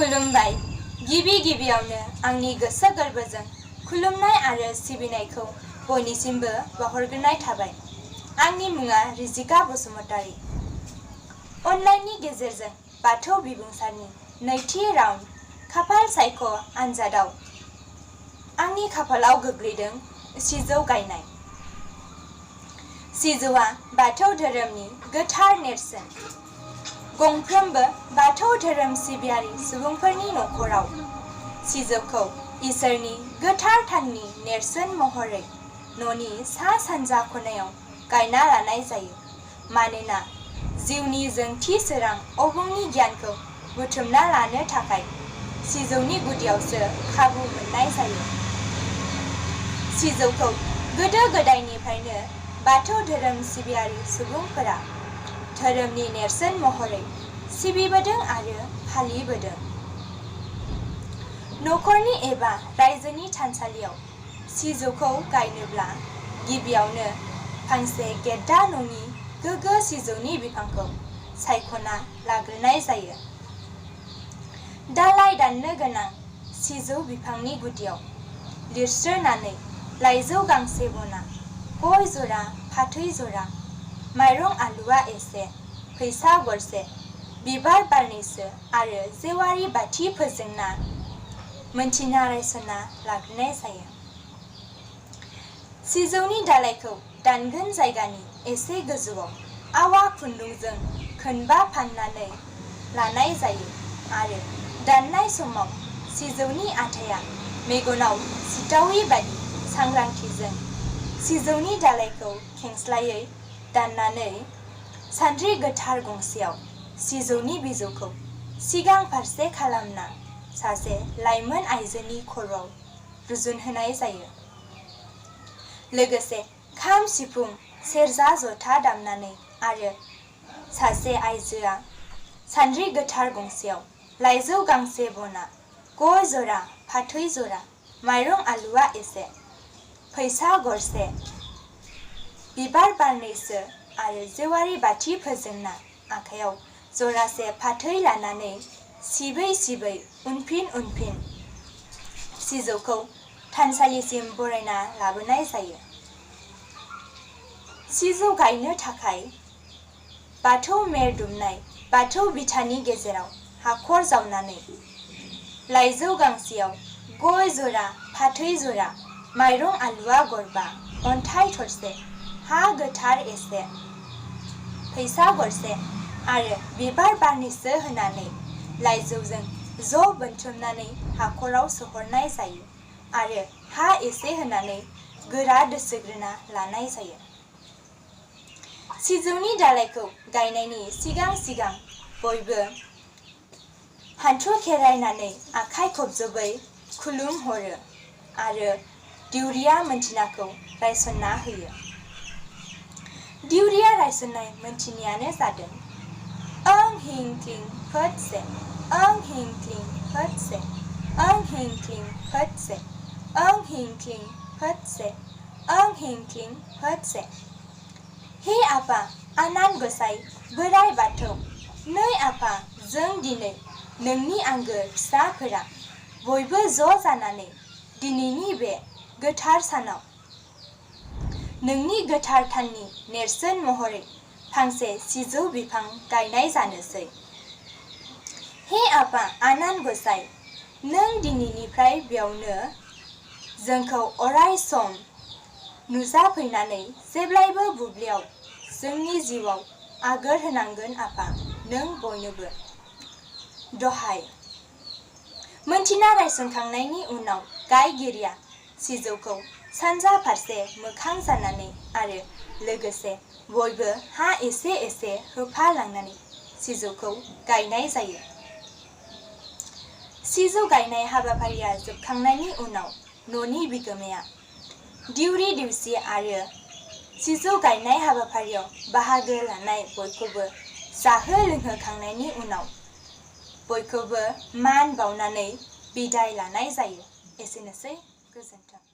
खुलुमबाय। गिबियावनो आंनि गोसो गोरबोजों खुलुमनाय आरो सिबिनायखौ बयनिसिमबो बावहरग्रोनाय थाबाय। आंनि मुङा रिजिका बसुमतारी। अनलाइननि गेजेरजों बाथौ बिबुंसारनि नैथि राउन्ड खाफाल सायख' आनजादाव आंनि खाफालाव गोग्लैदों सिजौ गायनाय। सिजौआ बाथौ धोरोमनि गोथार नेरसोन। गंफ्रोमबो बाथौ धोरोम सिबियारि सुबुंफोरनि नखराव सिजौखौ इसोरनि गोथार थाननि नेरसोन महरै न'नि सा सानजा खनायाव गायना लानाय जायो। मानोना जिउनि जोंथि सोरां अबंनि गियानखौ बुथुमना लानो थाखाय सिजौनि गुदियावसो खाबु मोननाय जायो। सिजौखौ गोदो गोदायनिफ्रायनो बाथौ धोरोम सिबियारि सुबुंफोरा धोरोमनि नेरसोन महरै सिबिबोदों आरो फालिबोदों। नखरनि एबा रायजोनि थानसालियाव सिजौखौ गायनोब्ला गिबियावनो फांसे गेद्दा नङि गोगो सिजौनि बिफांखौ सायख'ना लाग्रोनाय जायो। दालाइ दाननो गोनां सिजौ बिफांनि गुदियाव लिरस्रोनानै लाइजौ गांसे बना, गय जरा, फाथै जरा, माइरं आलुवा एसे, फैसा गरसे, बिबार बारनैसो आरो जेवारि बाथि फोजोंना मोनथिना रायसना लाग्रोनाय जायो। सिजौनि दालाइखौ दानगोन जायगानि एसे गोजौआव आवा खुन्दुंजों खोनबा फाननानै लानाय जायो आरो दाननाय समाव सिजौनि आथाया मेगनाव सिथावै बादि सांग्रांथिजों सिजौनि दालाइखौ खेंस्लायै दाननानै सान्द्रि गोथार गंसेयाव सिजौनि बिजौखौ सिगां फारसे खालामना सासे लाइमोन आइजोनि खर'आव रुजुनहोनाय जायो। लोगोसे खाम, सिफुं, सेरजा, जथा दामनानै आरो सासे आइजोआ सान्द्रि गोथार गंसेयाव लाइजौ गांसे बना, गय जरा, फाथै जरा, माइरं आलुवा एसे, फैसा गरसे, बिबार बारनैसो आरो जेवारि बाथि फोजोंना आखायाव जरासे फाथै लानानै सिबै सिबै उनफिन सिजौखौ थानसालिसिम बरायना लाबोनाय जायो। सिजौ गायनो थाखाय बाथौ मेर दुमनाय बाथौ बिथानि गेजेराव हाखर जावनानै लाइजौ गांसेयाव गय जरा, फाथै जरा, माइरं आलुवा गरबा, अन्थाइ थरसे, हा गोथार एसे, फैसा गरसे आरो बिबार बारनैसो होनानै लाइजौजों ज' बोनथुमनानै हाखराव सोहरनाय जायो आरो हा एसे होनानै गोरा दोसोग्रोना लानाय जायो। सिजौनि दालाइखौ गायनायनि सिगां बयबो हान्थु खेरायनानै आखाइ खबजबै खुलुमहरो आरो दिउरिया मोनथिनाखौ रायसनना होयो। दिउरिया रायसननाय मोनथिनायानो जादों ओं हिं क्लिं फट से, ओं हिं क्लिं फट से, ओं हिं क्लिं फट से, ओं हिं क्लिं फट से, ओं हिं क्लिं फट से। हे आफा आनान गसाइ बोराइ बाथौ, नै आफा जों दिनै नोंनि आंगो फिसाफोरा बयबो ज' जानानै दिनैनि बे गोथार सानाव नोंनि गोथार थाननि नेरसोन महरै फांसे सिजौ बिफां गायनाय जानोसै। हे आफा आनान गसाइ, नों दिनैनिफ्राय बेयावनो जोंखौ अराय सम नुजाफैनानै जेब्लायबो बुब्लियाव जोंनि जिउआव आगोर होनांगोन आफा नों बयनोबो। दहाय मोनथिना रायसनखांनायनि उनाव गायगिरिया सिजौखौ सानजा फारसे मोखां जानानै आरो लोगोसे बयबो हा एसे एसे होफालांनानै सिजौखौ गायनाय जायो। सिजौ गायनाय हाबाफारिया जोबखांनायनि उनाव न'नि बिगोमाया दिउरि दिउसि आरो सिजौ गायनाय हाबाफारियाव बाहागो लानाय बयखौबो जाहो लोंहोखांनायनि उनाव बयखौबो मान बावनानै बिदाय लानाय जायो। एसेनोसै, गोजोन्थों।